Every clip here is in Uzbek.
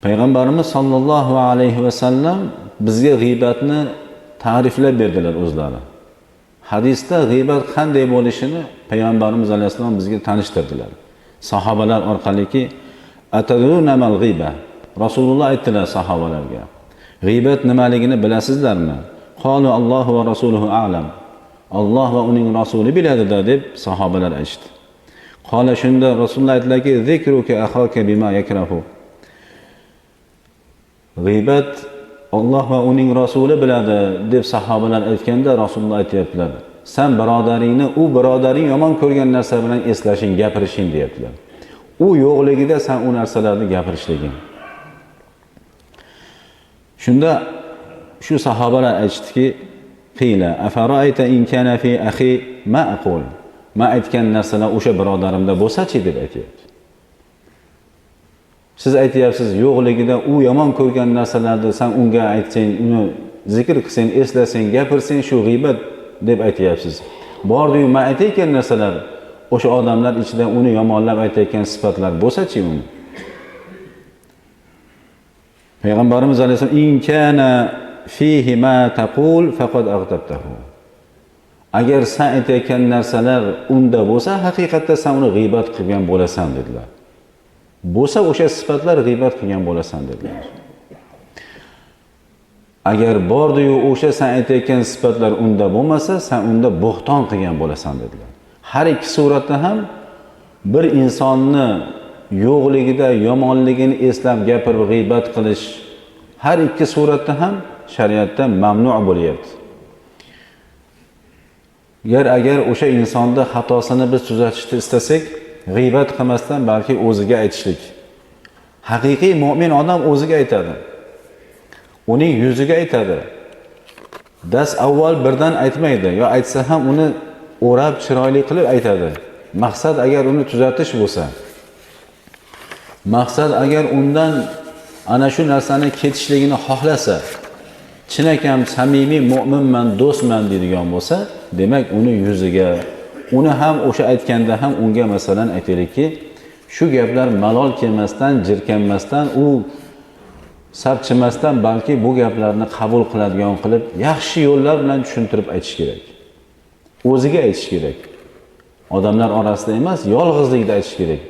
Payg'ambarimiz sollallohu alayhi vasallam bizga g'iybatni ta'riflab berdilar o'zlari. Hadisda g'iybat qanday bo'lishini Payg'ambarimiz alayhissalom bizga tanishtirdilar. Sahobalar orqaliki atadruna mal g'iyba. Rasululloh aytdilar sahobalarga. G'iybat nimaligini bilasizlarmi? Qalu Allohu va rasuluhu a'lam. Alloh va uning rasuli biladi-da deb sahobalar aytishdi. Qola shunda Rasululloh aytdilarki, zikruka axoka bima yakrahu. G'iybat Alloh va uning rasuli biladi deb sahobalar aytganda Rasululloh aytyaptilar. Sen birodaringni u birodaring yomon ko'rgan narsa bilan eslashing, gapirishing deyaptilar. U yo'qligida sen u narsalarni gapirishliging. Shunda shu sahobalar aytishdiki, qila afarayta in kana fi akhi ma aqul. Ma aytgan narsalar o'sha birodarimda bo'lsa-chi deb aytyapti. Siz aytyapsiz yo'qligida u yomon ko'rgan narsalarni sen unga aytsang, uni zikr qilsang, eslasang, gapirsang shu g'iybat deb aytyapsiz. Bordiyu man aytayotgan narsalar o'sha odamlar ichida uni yomonlab aytayotgan sifatlar bo'lsa-chi uni. Payg'ambarimiz alayhissalom in kana fihi ma taqul faqad aghtabtahu. Agar sen aytayotgan narsalar unda bo'lsa, haqiqatda sen uni g'iybat qilgan bo'lasan dedilar. Bo'lsa o'sha sifatlar g'iybat qilgan bo'lasan dedilar. Agar bordiyu o'sha sen aytayotgan sifatlar unda bo'lmasa, sen unda bo'xton qilgan bo'lasan dedilar. Har ikki suratda ham bir insonni yo'qligida yomonligini eslab gapirib g'iybat qilish har ikki suratda ham shariatda mamnu bo'lyapti. Agar o'sha insonda xatosini biz tuzatishni istasak, g'iybat qilmasdan balki o'ziga aytishlik. Haqiqiy mo'min odam o'ziga aytadi. Uning yuziga aytadi. Das avval birdan aytmaydi, yo aytsa ham uni o'rab chiroyli qilib aytadi. Maqsad agar uni tuzatish bo'lsa, maqsad agar undan ana shu narsani ketishligini xohlasa, chinakam samimiy mo'minman, do'stman deydigan bo'lsa, demak uni yuziga, uni ham o'sha aytganda ham unga masalan aytaylikki, shu gaplar malol kelmasdan, jirkanmasdan, u sapchimasdan, balki bu gaplarni qabul qiladigan qilib, yaxshi yo'llar bilan tushuntirib aytish kerak. O'ziga aytish kerak. Odamlar orasida emas, yolg'izlikda aytish kerak.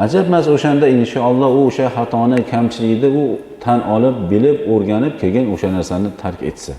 Ajab emas o'shanda inshaalloh u o'sha xatoni, kamchilikni u tan olib, bilib, o'rganib, keyin o'sha narsani tark etsa.